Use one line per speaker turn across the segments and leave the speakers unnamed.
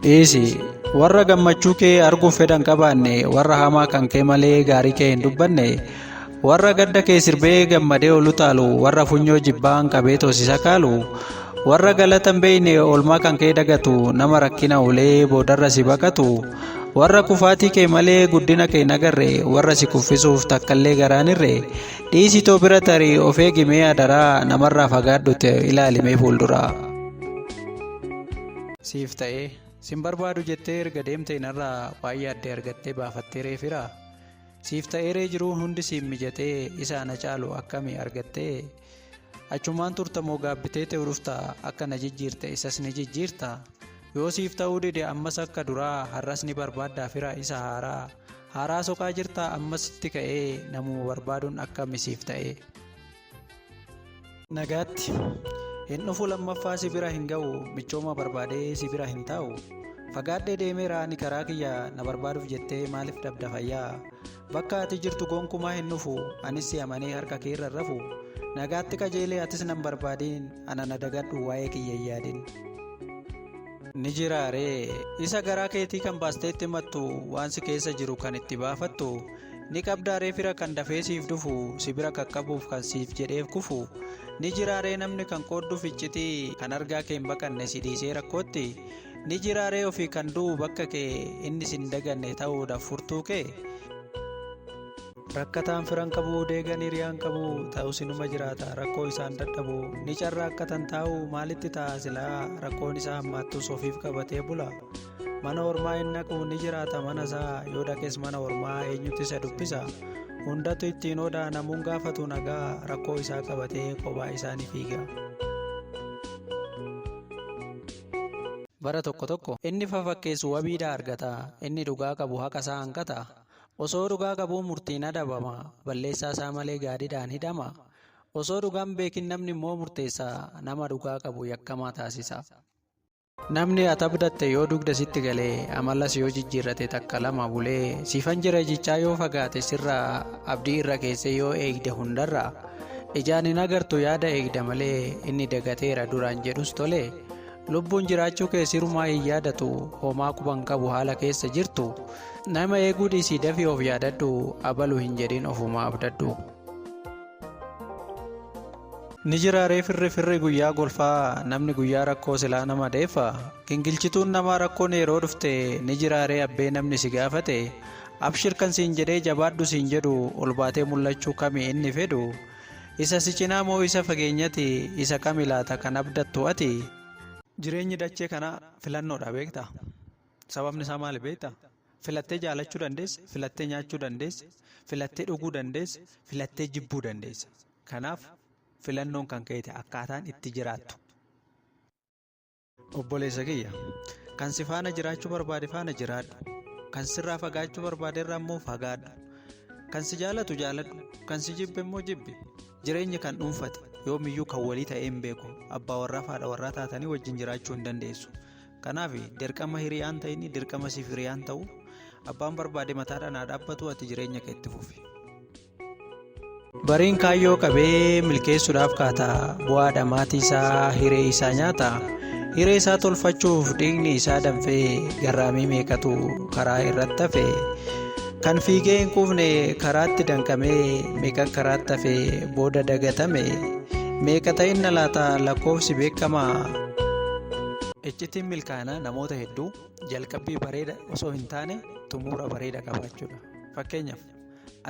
Dhiisi warra gammachuu kee arguuf fedhan qabaanne, warra hamaa kan kee malee gaarii kee hin dubbanne, warra gadda kee sirbee gammadee ol utaalu, warra funyoo jibbaan qabee toosisa kaalu, warra galata hin beekne oolmaa kan kee dagatu, nama rakkina ulee boodarra si baqatu, warra kufaatii kee malee guddina kee hin agarre, warra si kuffisuuf takkallee garaan hirre, dhiisi too bira tarii of eegimee adaraa namarraa fagaadhu ilaalimee fuuldura. Siif ta'ee sin barbaadu jettee erga deemte narraa waan yaadde argattee baafattee reefira. Siif ta'eeree jiruu hundi siif mijatee isa ana caalu akkami argattee? Achumaan turtamoo gaabbitee ta'u dhufta akka na jijjiirte isas ni jijjiirta. Yoo siif ta'uu dide ammas akka duraa har'as ni barbaaddaa fira isa haaraa. Haaraa soqaa jirtaa ammas sitti ka'ee namuma barbaaduun akkami siif ta'ee? Nagaatti. Hin dhufu lammaffaa si bira hin ga'u michooma barbaadee si bira hin taa'u. Fagaadhee deemeera ani karaa kiyya na barbaaduuf jettee maaliif dhabda fayyaa? Bakka ati jirtu gonkumaa hin dhufu anis si amanee harka kee irra rafu. Nagaatti qajeelee atis nan barbaadiin ana na dagadhu waa'ee kiyya hin yaadin. Ni jiraaree isa garaa keetii kan baastee itti himattu waan si keessa jiru kan itti baafattu ni qabdaaree fira kan dafee siif dhufu si bira qaqqabuuf kan siif jedheef kufu ni jiraaree namni kan qoodduuf iccitii kan argaa kee hin baqanne si dhiisee rakkootti ni jiraaree ofii kan du'u bakka kee inni sin daganne ta'uudhaaf furtuu kee. Rakkataan firan qabu deegan hiriyaan qabu ta'us inuma jiraata rakkoo isaan dadhabu ni carraaqqatan taa'u maalitti ta'a silaa rakkoon isaa hammaattus ofiif qabatee bula. Mana ormaa hin naqu ni jiraata mana isaa yoo dhaqes mana ormaa eenyutti isa dubbisa. Hundatu ittiin odaa namuun gaafatu nagaa rakkoo isaa qabatee kophaa isaa ni fiiga. Bara tokko tokko inni fafakkeessu wabiidhaa argata inni dhugaa qabu haqa isaa hanqata. Osoo dhugaa qabuu murtiin adabama balleessaa isaa malee gaadidhaan hidhama. Osoo dhugaan beekin namni immoo murteessa nama dhugaa qabu yakkamaa taasisa. Namni ati abdatte yoo dugda sitti galee amalas yoo jijjiirrate takka lama bulee siifan jira jechaa yoo fagaate sirraa abdii irra keessee yoo eegde hundarraa ijaan hin agartu yaada eegda malee inni dagateera duraan jedhus tole lubbuun jiraachuu kee sirumaa hin yaadatu homaa quban qabu haala keessa jirtu nama eeguu dhiisii dafii of yaadadhu abalu hin jedhin ofumaa abdadhu. Ni jiraaree firri firri guyyaa golfaa namni guyyaa rakkoo silaa nama deeffa gingilchituun namaa rakkoon yeroo dhufte ni jiraaree abbee namni si gaafate abshir kan siin jedhee jabaadhu siin jedhu ol baatee mul'achuu kami inni fedhu isa si cinaa moo isa fageenyati isa kami laata kan abdattu ati. Jireenyi dachee kanaa filannoodha beektaa? Sababni isaa maali beektaa? Filattee jaalachuu dandeessa, filattee nyaachuu dandeessa, filattee dhuguu dandeessa, filattee jibbuu dandeessa. Kanaaf filannoon kan keeti akkaataan itti jiraattu. Obboleessa kiyya, kan si faana jiraachuu barbaade faana jiraadhu. Kan sirraa fagaachuu barbaade irraa immoo fagaadhu. Kan si jaalatu jaaladhu, kan si jibbe immoo jibbi. Jireenyi kan dhuunfate yoomiyyuu kan walii ta'ee hin beeku. Abbaa warraa fi haadha warraa taatanii wajjin jiraachuu hin dandeessu. Kanaaf dirqama hiriyaan ta'ini dirqama siif hiriyaan ta'u abbaan barbaade mataadhaan haa dhaabbatu ati jireenya kee itti fufi. Bariin kaayyoo qabee milkeessuudhaaf kaata bu'aa dhamaatii isaa hiree isaa nyaata. Hiree isaa tolfachuuf dhiigni isaa danfee garraamii meeqatu karaa irratti hafe. Kan fiigee hin quufne karaatti danqamee meeqa karaatti hafe booda dagatame. Meeqa ta'inna laata lakkoofsi beekamaa? Iccitiin milkaa'inaa namoota hedduu jalqabbii bareeda osoo hin taane xumura bareeda qabaachuudha. Fakkeenyaaf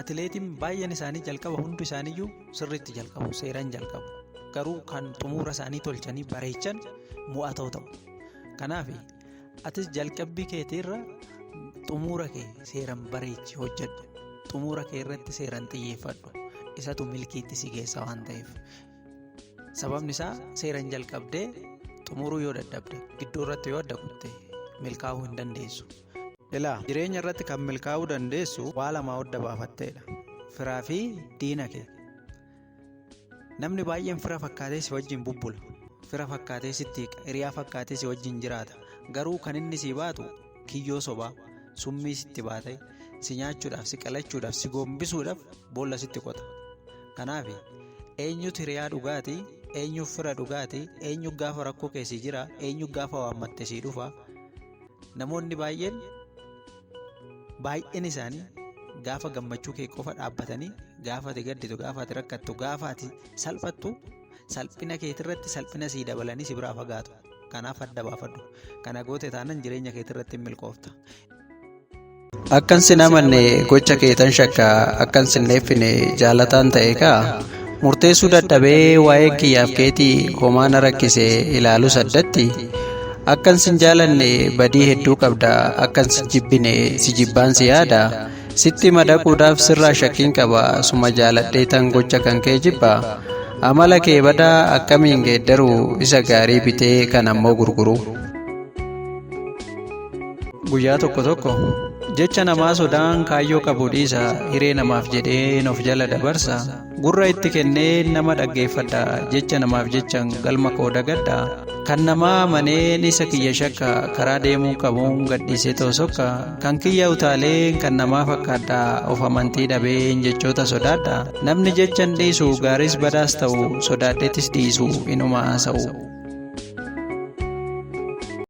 atileetiin baay'een isaanii jalqaba hundi isaaniiyyuu sirriitti jalqabu, seeraan jalqabu. Garuu kan xumura isaanii tolchanii bareechan mo'atoo ta'u. Kanaaf atis jalqabbii keetiirra xumura kee seeraan bareechi hojjedhu. Xumura kee irratti seeraan xiyyeeffadhu. Isatu milkiitti si geessa waan ta'eef. Sababni isaa seeraan jalqabdee xumuruu yoo dadhabde gidduu irratti yoo adda kutte milkaa'uu hin dandeessu. Ilaa jireenya irratti kan milkaa'uu dandeessu waa lamaa odda baafatteedha. Firaa fi diina kee. Namni baay'een fira fakkaatee si wajjin bubbula. Fira fakkaatee sitti hiiqa. Hiriyaa fakkaatee si wajjin jiraata. Garuu kan inni si baatu kiyyoo sobaa summii sitti baatee si nyaachuudhaaf, si qalachuudhaaf, si gombisuudhaaf boolla sitti qota. Kanaaf eenyutu hiriyaa dhugaatii, eenyu fira dhugaatii, eenyu gaafa rakkoo kee si jira, eenyu gaafa waammatte si dhufa. Namoonni baay'een baay'een isaanii gaafa gammachuu kee qofa dhaabbatanii gaafa ati gadditu, gaafa ati rakkattu, gaafa ati salphattu salphina keetirratti salphina sii dabalanii si biraa fagaatu. Kanaaf adda baafadhu. Kana goote taanan jireenya keetirratti hin milkoofta. Akkan sin amanne gocha keetan shakka, akkan sin dheeffine jaalataan ta'e kaa murteessuu dadhabee waa'ee kiyyaaf keetii homaa na rakkise ilaalus addatti. Akkan sin jaalanne badii hedduu qabda, akkan sin jibbine si jibbaan si yaada. Sitti madaquudhaaf sirraa shakkiin qaba, suma jaaladhee tan gocha kan kee jibba. Amala kee badaa akkamiin geeddaru, isa gaarii bitee kan ammoo gurguru. Guyyaa tokko tokko jecha namaa sodaan kaayyoo qabu dhiisa, hiree namaaf jedheen of jala dabarsa. Gurra itti kennee nama dhaggeeffadha, jecha namaaf jechan galma koo dagadha. Kan namaa amaneen isa kiyya shakka, karaa deemuu qabuun gadhiisee toosokka. Kan kiyya utaaleen kan namaa fakkaadha, of amantii dhabeen jechoota sodaadha. Namni jechan dhiisu gaaris badaas ta'u, sodaadheetis dhiisu inuma haasa'u.